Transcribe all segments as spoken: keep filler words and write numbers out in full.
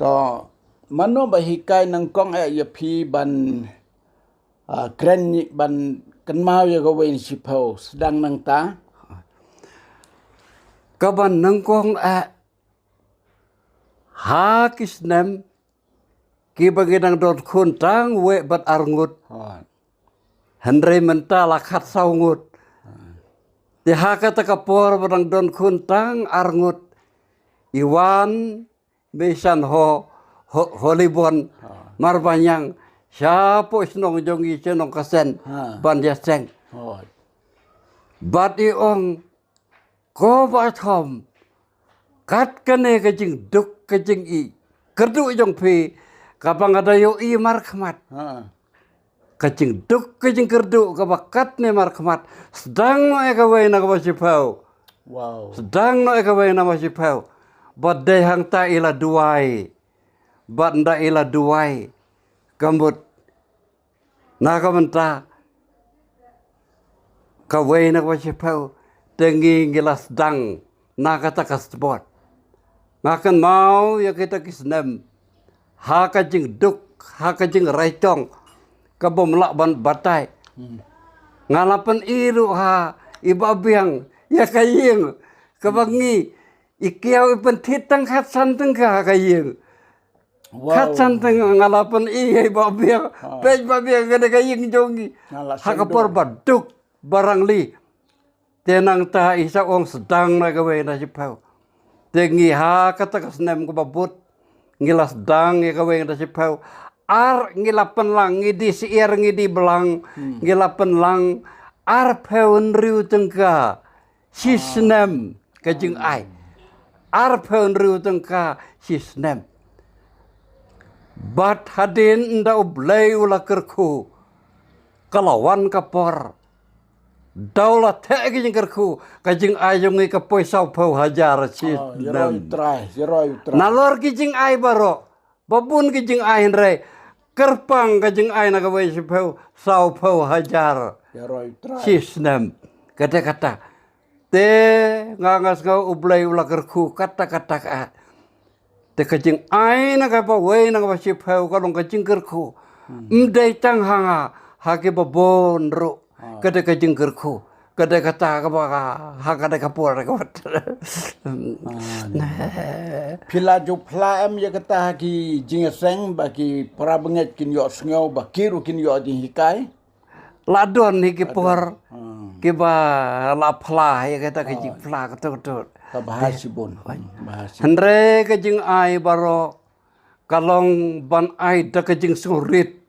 To, mano ba hikai nyngkong eh ïa phi ban, ah, kren, ban kynmaw ïa kawei na shiphew, sdang nangta. Kaba nyngkong eh, ha ki snem kiba ngi dang don khun tang wei bad arngut. Hooid. Hynrei mynta la khatsaw ngut. Te ha kata ka por ba dang don khun tang arngut, i wan Meisan ho, ho, Holibon, Marbaniang, shapoh shnong jong i shnong Kasen, ban ïaseng. Bad i ong, ko Bah Thom, kat kane ka jingduk ka jingïakynduh jong phi, kaba nga da ïohi markhmat. Ka jingduk ka jingkyrduh kaba katne markhmat, sdang noh ïa kawei na kaba shiphew. Sdang noh ïa kawei na kaba shiphew. Bad dei hangta i la duwai. Bad ynda i la duwai, ka mut na ka bynta kawei na kaba shiphew, te ngi ngi la sdang na kata ka spot. Nga kynmaw ïa kita ki snem, ha ka jingduk, ha ka jingrai tong, kabym lah ban batai. Nga la pyni ruh ha i Bah Biang ïa ka ïing kaba ngi, i kiaw i pynthit tang khatsan tyngka ha ka ïing. Khatsan tyngka, nga la pyni ïa i Bah Biang. Peit Bah Biang, kane ka ïing jong ngi. Ha ka por ba duk ba rangli. Te nangta i sa ong sdang na kawei na shiphew. Te ngi ha kata ka snem kaba bud, ngi la sdang ïa kawei na shiphew. Ar ngi la pynlang, ngi die syiar, ngi die blang, ngi la pynlang arphew hynriew tyngka shi snem ka jingai. Arphew hynriew tyngka shi snem. Bad hadien ynda U Blei u la kyrkhu, ka la wan ka por, da u la theh ka jingkyrkhu, ka jingai jong ngi ka poi sawphew hajar shi snem. Nalor ki jingai baroh, ba bun ki jingai, hynrei kyrpang ka jingai na kawei shiphew, sawphew hajar shi snem. Kata kata. Te nga nga sngew U Blei u la kyrkhu kata kata ka. Te ka jingai na kaba wei na kaba shiphew ka long ka jingkyrkhu. Ym dei tang ha nga, ha kiba bun ruh ka dei ka jingkyrkhu. Ka dei kata kaba ha ka dei ka por ka wat. Phi la ju phla em ïa kata ha ki jingïaseng ba ki para bangeit kin ïoh sngew ba ki ruh kin ïoh jinghikai. La don hi ki por kiba la phla ïa kata ka jingphla ka tu tu. Ka bha shibun. Hynrei ka jingai baroh ka long ban ai da ka jingsngewrit,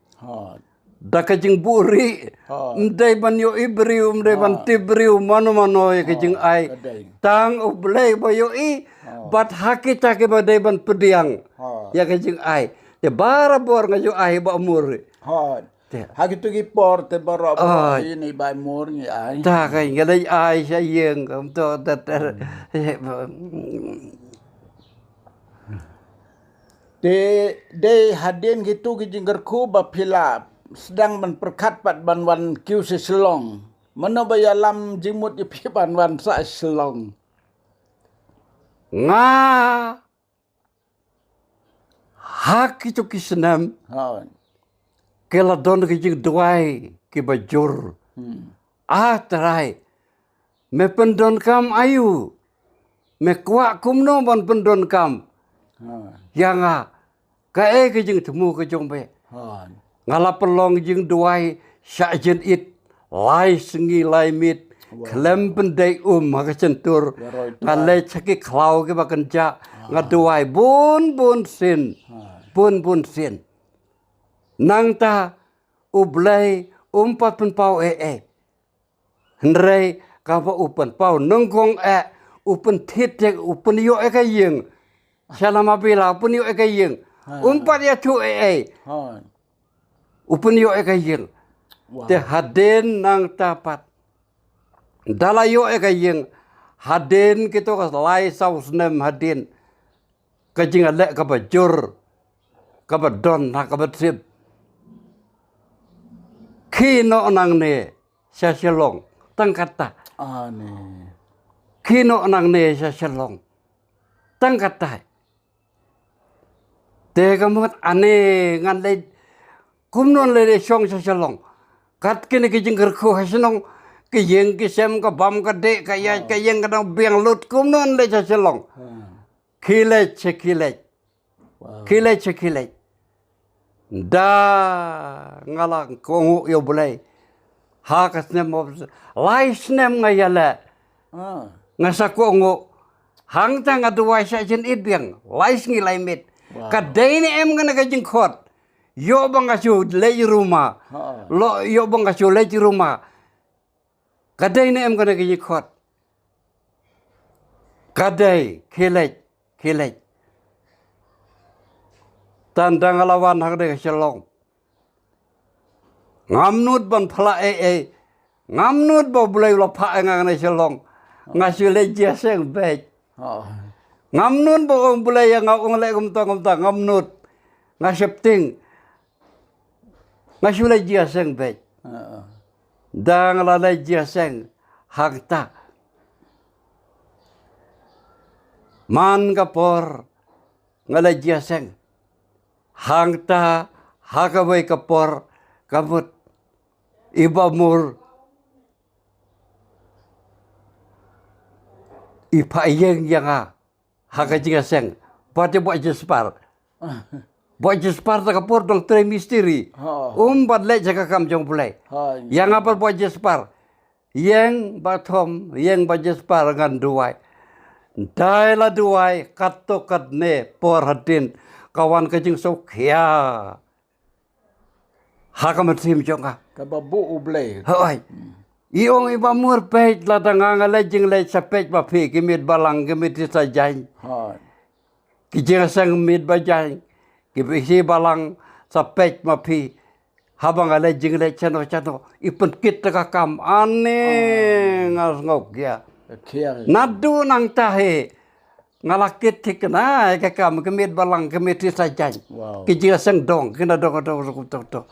da ka jingbuhrieh. Ym dei ban ïohi briew, ym dei ban tip briew mano mano ïa ka jingai. Tang U Blei ba ïohi. Bad ha kita kiba dei ban pdiang ïa ka jingai. Te barabor nga ju ai ba mur. Ha kitu ki por te baroh baroh ini ba mur ngi ai. Ta ka ngi lei ai sha ïing kam to ta ta. Te dei hadien kitu ki jingkyrkhu ba phi la sdang ban pyrkhat pat ban wan kiew sha Shillong. Mano ba ïalam jingmut ïa phi ban wan sha Shillong? Nga ha kitu ki snem ki la don ki jingduwai kiba jur. A Trai, me pyndonkam aïu? Me kwah kumno ban pyndonkam ïa nga? Kaei ka jingthmu ka jong me? Nga la pynlong jingduwai shah jynit lai sngi lai miet khlem pyndei um ha ka shyntur. Nga leit sha ki khlaw kiba kynjah, nga duwai bun bun sien, bun bun sien. Nangta U Blei um pat pynpaw ei ei. Hynrei kaba u pynpaw nyngkong eh, u pynthit ïa, u pynïoh ïa ka ïing. Sha Lamabela u pynïoh ïa ka ïing. Um pat ïathuh ei ei. U pynïoh ïa ka ïing. Te hadien nangta pat, da la ïoh ïa ka ïing, hadien kito ka lai saw snem hadien, ka jingïaleh kaba jur kaba don ha kaba tip. Khie noh nangne sha Shillong, tang kata. Khie noh nangne sha Shillong, tang kata. Te ka mut ane ngan leit kumno leit shong sha Shillong. Kat kine ki jingkyrkhu ha shnong, ki ïing ki sem, ka bam ka dih, ka ïaid ka ïeng, ka dang biang lut, kumno leit sha Shillong. Khie leit sha khie leit. Khie leit sha khie leit. Da nga la kohnguh ïa U Blei. Ha ka snem, lai snem nga ïaleh. Nga sa kohnguh. Hangta nga duwai sha jin it biang. Lai sngi lai miet. Ka dei ne em kane ka jingkhot. Ïoh ba nga shu leit ruma. Lo ïoh ba nga shu leit ruma. Ka dei ne em kane ka jingkhot. Ka dei, khie leit, khie leit. Tang da nga la wan ha kane ka Shillong. Ngam nud ban phla ei ei. Ngam nud ba U Blei u la phah ïa nga kane Shillong. Nga shu leit jia seng beit. Ngam nud ba ong Blei ïa nga, ong leh kumta kumta, ngam nud. Nga shepting. Nga shu leit jia seng beit. Da nga la leit jia seng hangta. Man ka por nga leit jia seng hangta, ha kawei ka por ka mut i Bah Mur i phah ïeng ïa nga ha ka jingïaseng. Bad i Bah Jasper. Bah Jasper ta ka por dang trei mistri. Um pat leit sha ka kam jong U Blei. Ïa nga bad Bah Jasper. Ïeng Bah Thom, ïeng Bah Jasper ngan duwai. Dei la duwai katto katne por hadien ka wan ka jingsngewkhia ha ka mynsiem jong nga. Kaba buh U Blei. Hooid. I ong i Bah Mur, peit, lada nga nga leit jingleit sa peit ma phi, ki miet balang ki miet sa jaiñ. Ki jingïaseng miet ba jaiñ. Ki bisi balang sa peit ma phi. Haba nga leit jingleit shano shano, i pynkit da ka kam, ane nga sngewkhia. Naduh nangta hi nga la kit thikna ïa ka kam, ki miet balang ki miet sa jaiñ. Ki jingïaseng dong, ki na dong dong dong dong dong.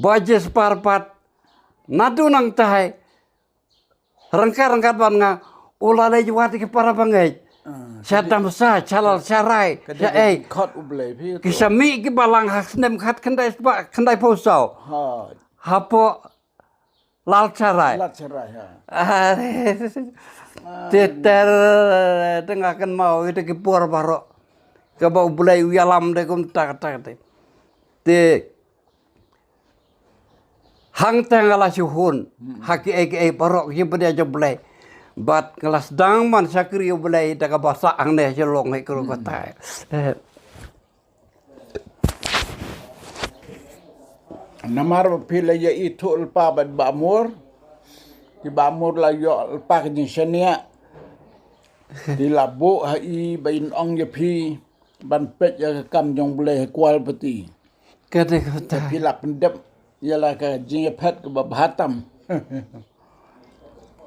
Bah Jasper pat naduh nangta hi ryngkat ryngkat bad nga u la leit wad ki para bangeit. Sha Damsa, sha Lalsharai, sha ei. Ki sa mih ki balang ha snem khat khyndai spah khyndai phew saw. Hapoh Lalsharai. Te ter te nga kynmaw ïa ki por baroh. Kaba U Blei u ïalam da kumta kata te. Te hangta nga la shu hun ha kiei kiei baroh ki jingpynïaid jong U Blei. Bad nga la sdang ban shakri U Blei da kaba sah hangne ha Shillong hi kru kata. Namar ba phi la ïa ithuh lypa bad Bah Mur. Ki Bah Mur la ïoh lypa ka jingshaniah. Ki la buh ha i ba in ong ïa phi ban peit ïa ka kam jong U Blei ha Kawalpati. Ka dei kata. Phi la pyndep ïa la ka jingïaphet kaba bha tam.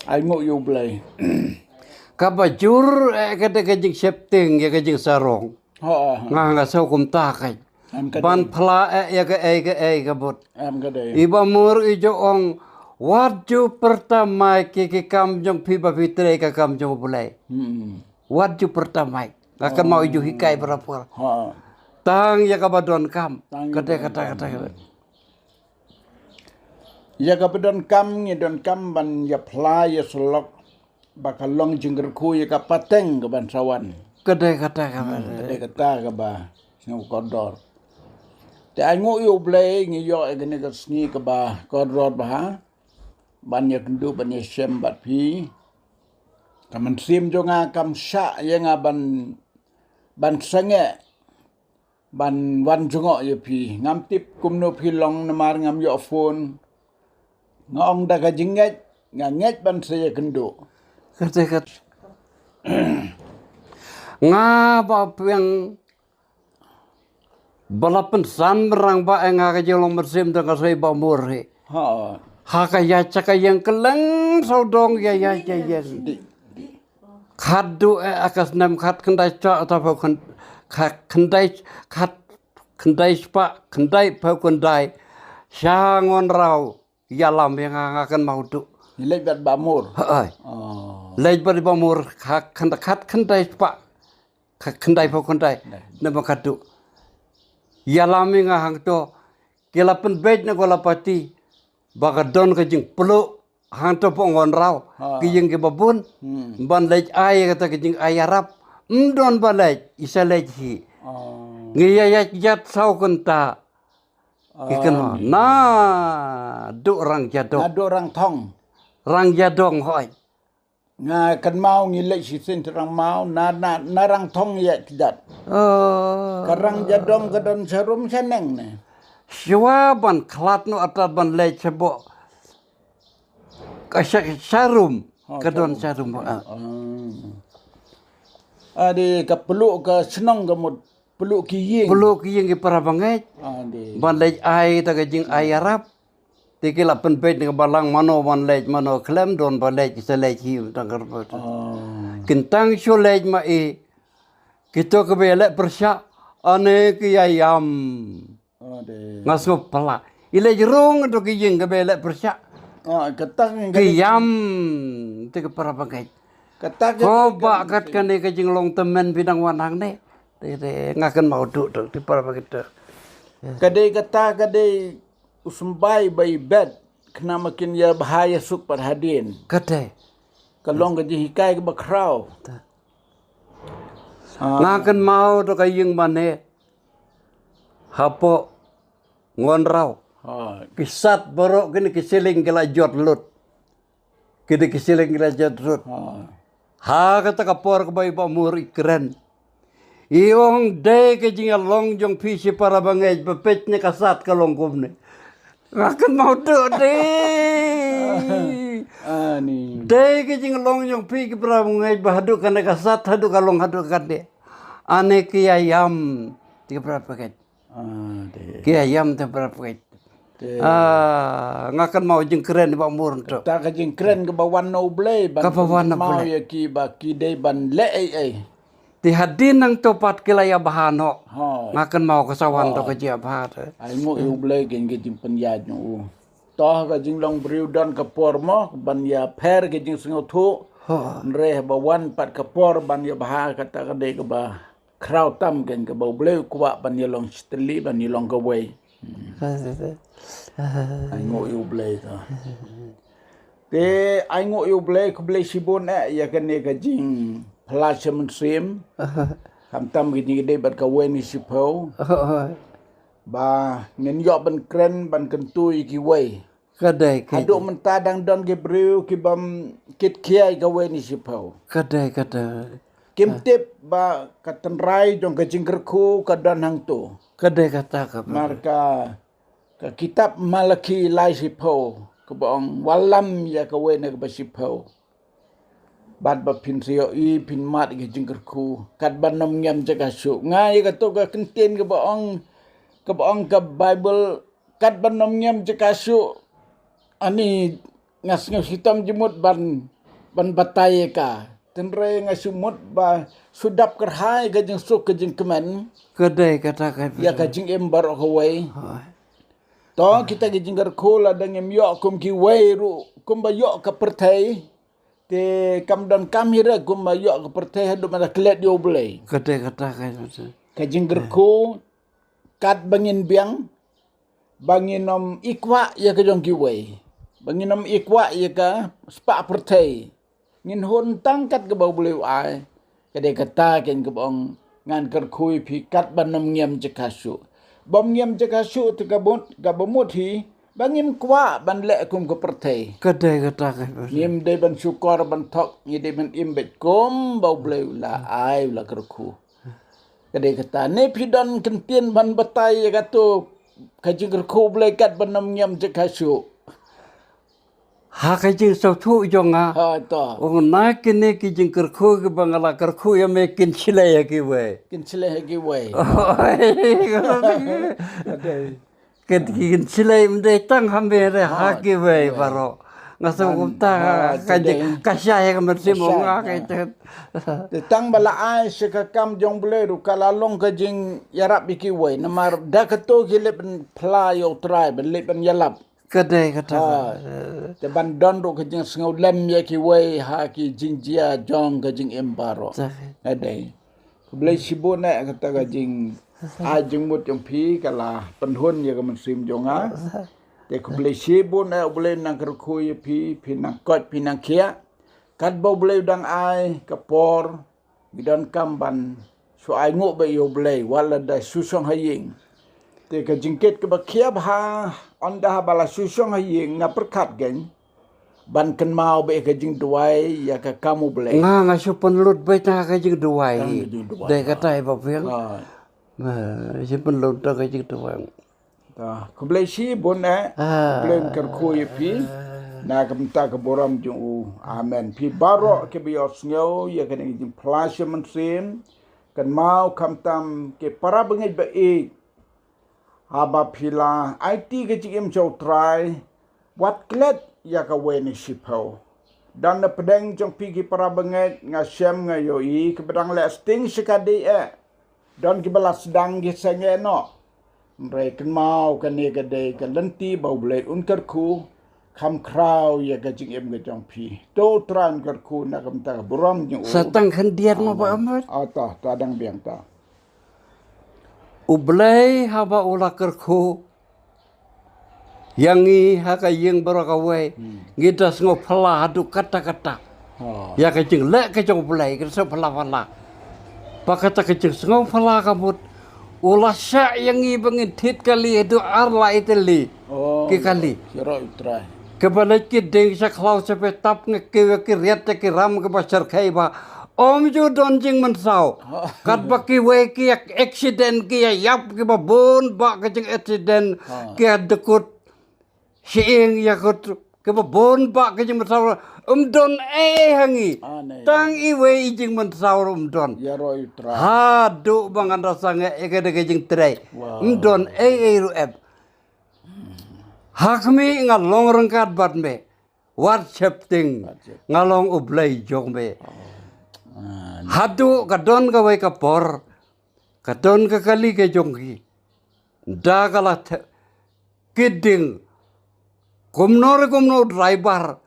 Ai nguh ïa U Blei. Kaba jur eh ka dei ka jingsheptieng ïa ka jingsarong. Nga nga sngewkmen ta ka. Ban phla eh ïa kaei kaei ka bud. I Bah Mur i ju ong, wat ju pyrta mai ki ki kam jong phi ba phi trei ka kam jong U Blei. Wat ju pyrta mai. Nga kynmaw i ju hikai barabor. Tang ïa kaba donkam. Kata kata kata. Ïa kaba donkam ngi donkam ban ïa phla ïa syllok ba ka long jingkyrkhu ïa ka pateng ka ban sa wan. Ka dei kata ka ba. Ka dei kata ka ba sngewkordor. Te ai nguh ïa U Blei ngi ïoh ïa kane ka sngi ka ba kordor bha ban ïa kynduh ban ïa shem bad phi. Ka mynsiem jong nga kam shah ïa nga ban ban sangeh ban wan jngoh ïa phi. Ngam tip kumno phi long namar ngam ïoh phone. Nga ong da ka jingngeit nga ngeit ban sa ïa kynduh. Kata kata. Nga ba pyrshang ba la pynsan rang ba eh nga ka jinglong mynsiem da ka sei ba mur hi. Ha ka ïa cha ka ïeng kylleng sawdong ïa ïa ïa ïa. Khatduh eh ka snem khat khyndai cha ta phew khyndai khat khyndai spah khyndai phew khyndai. Sha ngon raw ïalam ïa nga nga kynmaw duh. Leit bad ba mur. Leit bad ba mur khat khyndai spah khyndai phew khyndai. Ne ba khatduh. Ïalam ïa nga hangto. Ki la pynbeit na ko la party ba ka don ka jingpluh hangto po ngon raw. Ki ïing kiba bun ban leit ai kata ka jingai ïarap. Ym don ba leit, isa leit hi. Ngi ïa ïaid jat saw kynta. Ki kynmaw na duh rang jadong. Na duh rang thong. Rang jadong hoi. Nga kynmaw ngi leit shisien te rang maw na na na rang thong ïa kjat. Ka rang jadong ka don sharum shaneng ne. Shwa ban khlat no atat ban leit shabo. Ka sha-, sharum ka don sharum. Ade ka pelu ka shnong ka mut pelu ki ïing. Pelu ki ïing ki para bangeit. Ade. Ban leit ai ta ka jingai ïarap. Te ki la pynbeit na ka balang mano ban leit mano khlem don ba leit ki sa leit hi tang kar. Kin tang shu leit ma i. Kito ka ba leh pyrshah ane ki ïa ïam. Nga sngewpala i leit rung to ki ïing ka ba leh pyrshah. Ki ïam te ka para bangeit. Kata ka ko ba kat kane ka jinglong temen bidang wan hangne. Te te nga kan mau tu tu ti para bangeit tu. Ka dei kata ka dei u symbai ba i bet khnang ma kin ïa bha ïa suk pat hadien. Kate. Ka long ka jinghikai ka ba khraw. Nga kan mau to ka ïing mane hapo ngon raw. Ki sat baroh kine ki siling ki la jot lut. Kine ki siling ki la jot lut. Ha kata ka por ka ba i ba mur i kren. I ong dei ka jingïalong jong phi shi para bangeit ba peit ne ka sat ka long kumne. Nga kan mau tu dei. Dei ka jinglong jong phi ki para bangeit ba haduh kane ka sat haduh ka long haduh kane. Ane ki ïa ïam ti ki para bangeit. Ki ïa ïam te para peit. Nga kan mau jingkren ba mur tu. Ta ka jingkren ka ba wan na u Blei ban ka ba wan na mau ïa ki ba ki dei ban leh ei ei. Ti hadien nang to pat ki la ïa bha no. Nga kan mau ka sa wan to ka jia bha te. Ai ngu ïa u Blei kin ki jingpynïaid ngu. To ka jinglong briew don ka por mo ban ïa pher ka jingsngewthuh. Nreh ba wan pat ka por ban ïa bha kata ka dei ka ba khraw tam ken ka ba u Blei u kwah ban ïa long shi tylli ban ïa long kawei. Ai ngu ïa u Blei ka. Te ai ngu ïa u Blei ka Blei shibun eh ïa kane ka jingpyllait sha mynsiem. Khamtam ka jingïadei bad kawei ni shiphew. Ba ngin ïoh ban kren ban kyntu ïa kiwei. Ka dei ka. Haduh mynta dang don ki briew ki bym kit kiai kawei ni shiphew. Ka dei ka dei. Kim tip ba ka tynrai jong ka jingkyrkhu ka don hangto. Ka dei kata ka. Mar ka ka kitab Malaki lai shiphew ka ba ong wallam ïa kawei na ka ba shiphew. Bad ba phin sio i phin mad ka jingkyrkhu kat ban nym ngem jaka shu. Nga ïa ka to ka kyntien ka ba ong ka ba ong ka Bible kat ban nym ngem jaka shu. Ani nga sngew shitom jimut ban ban batai ïa ka. Tynrai nga shu mut ba shu dap kyrhai ka jingsuk ka jingkmen. Ka dei kata ka. Ïa ka jingim baroh kawei. To kita ki jingkyrkhu la dang im ïoh kum kiwei ruh kum ba ïoh ka pyrthei. Te kam don kam hi re kum ba ïoh ka pyrthei haduh mynta klet ïa u Blei. Kata kata ka. Ka jingkyrkhu kat ba ngin biang ba ngin ym ikwah ïa ka jong kiwei. Ba ngin ym ikwah ïa ka spah pyrthei. Ngin hun tang kat ka ba u Blei u ai. Ka dei kata ken ka ba ong ngan kyrkhu ïa phi kat ban ym ngem jaka shu. Bym ngem jaka shu te ka mut ka ba mut hi ba ngim kwah ban leh kum ka pyrthei. Ka dei kata ka. Ngim dei ban shukor ban thok ngi dei ban im beit kum ba u Blei u la ai u la kyrkhu. Ka dei kata ne phi don kyntien ban batai ïa kato ka jingkyrkhu u Blei kat ban ym ngem jaka shu. Ha ka jingsngewthuh jong nga. Ha to. Ong na kine ki jingkyrkhu ki ba nga la kyrkhu ïa me kin shlei ha kiwei. Kin shlei ha kiwei. Kin kin shlei ym dei tang ha me re ha kiwei baroh. Nga sngewthuh ka jing ka shai ka mynsiem ong nga ka. Te tang ba la ai sha ka kam jong Blei ruh ka la long ka jingïarap ïa kiwei namar da kato ki leh ban phla ïa u Trai ban leh ban ïalap. Ka dei kata. Te ban don ruh ka jingsngewlem ïa kiwei ha ki jingjia jong ka jingim baroh. Ka dei. Ka Blei shibun eh kata ka jing Ai jingmut jong phi ka la pynhun ïa ka mynsiem jong nga. Te khublei shibun eh, U Blei un nang kyrkhu ïa phi, phi nang koit, phi nang khiah. Katba U Blei u dang ai ka por, ngi donkam ban shu ainguh beit ïa U Blei wat la da shu shong ha ïing. Te ka jingkit kaba khia bha, ynda haba la shu shong ha ïing, nga pyrkhat kein ban kynmaw beit ka jingduwai ïa ka kam U Blei. Nga, nga shu pynlut beit tang ka jingduwai. Tang ka jingduwai. Dei kata, i Bah Biang. Ha. Nga shu pynlut tang ka jingduwai. Ta, khublei shibun eh. Ah. U Blei un kyrkhu ïa phi na ka bynta ka burom jong u. Amen. Phi baroh kiba ïohsngew ïa kane ka jingphla sha mynsiem, kynmaw khamtam ki para bangeit ba ïeit, haba phi la aiti ka jingim sha U Trai, wat klet ïa kawei na shiphew. Don na pdeng jong phi ki para bangeit, nga shem nga ïohi kiba dang leh sting shikatdei eh. Don kiba la sdang ki sangeh noh. Hynrei kynmaw kane ka dei ka lynti ba U Blei un kyrkhu, kham khraw ïa ka jingim ka jong phi. To U Trai un kyrkhu na ka bynta ka burom jong u. Sa tang khyndiat mo Bah Amar. Ah, ta, ta dang biang ta. U Blei haba u la kyrkhu ïa ngi ha ka ïing baroh kawei, hmm, ngi da sngewphylla haduh katta katta. Oh. Ïa ka jingleh ka jong U Blei, ka sngewphylla phylla. Ba kata ka jingsngewphylla ka mut u la shah ïa ngi ba ngin thied kali haduh ar lai tylli. Oh, ki kali. Ïaroh ïa U Trai. Kaba leit ki dieng sha khlaw sha pyrthei, nga kiew ïa ki riat ïa ki ram kiba shyrkhei ba ym ju don jingmynsaw. Katba kiwei ki ïa accident, ki ïa ïap, kiba bun bah ka jing accident, ha, ki ïa dkut shi ïing ïa kut, kiba bun bah ka jingmynsaw, ym don ei ei ha ngi. Ah, ne. Tang iwei i jingmynsaw ruh ym don. Ïaroh ïa U Trai. Haduh ba ngan da sangeh ïa ka, ka jingtrei. Wow. Ym don ei ei ruh em. Ha khmih nga long ryngkat bad me. Wat sheptieng. Wat sheptieng. Nga long U Blei jong me. Oh. Ah, ne. Haduh ka don kawei ka por, ka don ka kali ka jong ki. Da ka la the-, ki dieng. Kumno re kumno u driver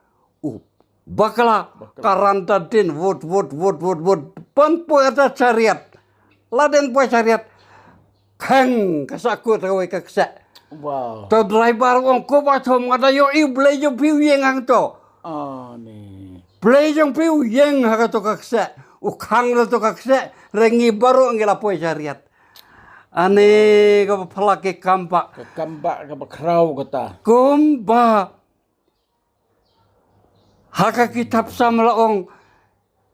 u bakla, bakla, ka ranta dien, wut, wut, wut, wut, wut. Ban poi ata chariot. La dang poi chariot. Khang, ka sahkut kawei ka kseh. Wow. To driver u ong, ko Bah Thom, nga da ïohi U Blei jong phi u ïeng hangto. Ah, ne. Blei jong phi u ïeng ha kato ka kseh. U khang da to ka kseh, hynrei ngi baroh ngi la poi chariot. Ani kaba phylla ki kam bah. Ka kam bah kaba khraw kata. Kumba ha ka kitab Salm la ong,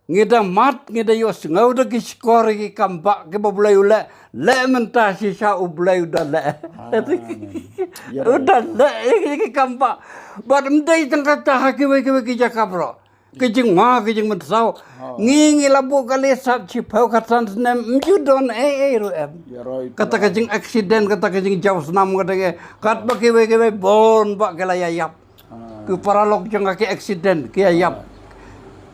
ngi da mad, ngi da ïohsngew da ki shkor ki kam bah kiba U Blei u leh, leh mynta shisha U Blei u da leh. Ah, ïa, u da leh ïa ki kam bah. Bad ym dei tang kata, ha kiwei kiwei ki jaka baroh. Ki jingma, ki jingmynsaw. Ha. Ngi, ngi la buh kali sat shiphew khatsan snem, ym ju don ei ei ruh em. Ïaroh ïa U Trai. Kata ka jing accident, kata ka jingjaw snam, kata ka, katba kiwei kiwei bun bah ki la ïa ïap. Ah. Ki paralok jong ka ki accident, ki ïa ïap. Ah.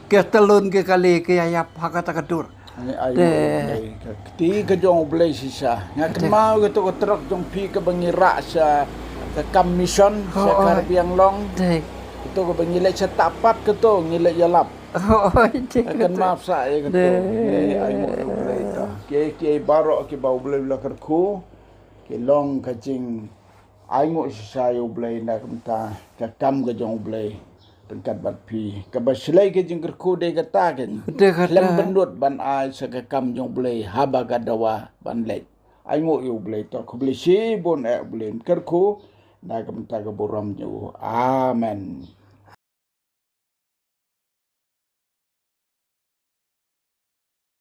Ki tylun ki kali, ki ïa ïap ha kata ka dur. Ai, ai, te, ai, ka kti ka jong U Blei shisha. Nga, te, kynmaw kato ka trok jong phi kaba ngi rah sha ka kam mission, sha, oh, oh, Karbi Anglong. Te. Kato kaba ngi leit sha Tahpat kato, ngi leit ïalap. Oh, oh, te, nga kynmaw shisha ïa kato. Te. Ai, ai, nguh ïa U Blei ta. Ki, ki baroh kiba U Blei u la kyrkhu, ki long ka jing ainguh shisha ïa U Blei na ka bynta ka kam ka jong U Blei ryngkat bad phi. Kaba shlei ka jingkyrkhu dei kata kein. Dei kata. Khlem pynlut ban ai sha ka kam jong U Blei haba ka dawa ban leit. Ainguh ïa U Blei, to khublei shibun eh, U Blei un kyrkhu na ka bynta ka burom jong u. Amen.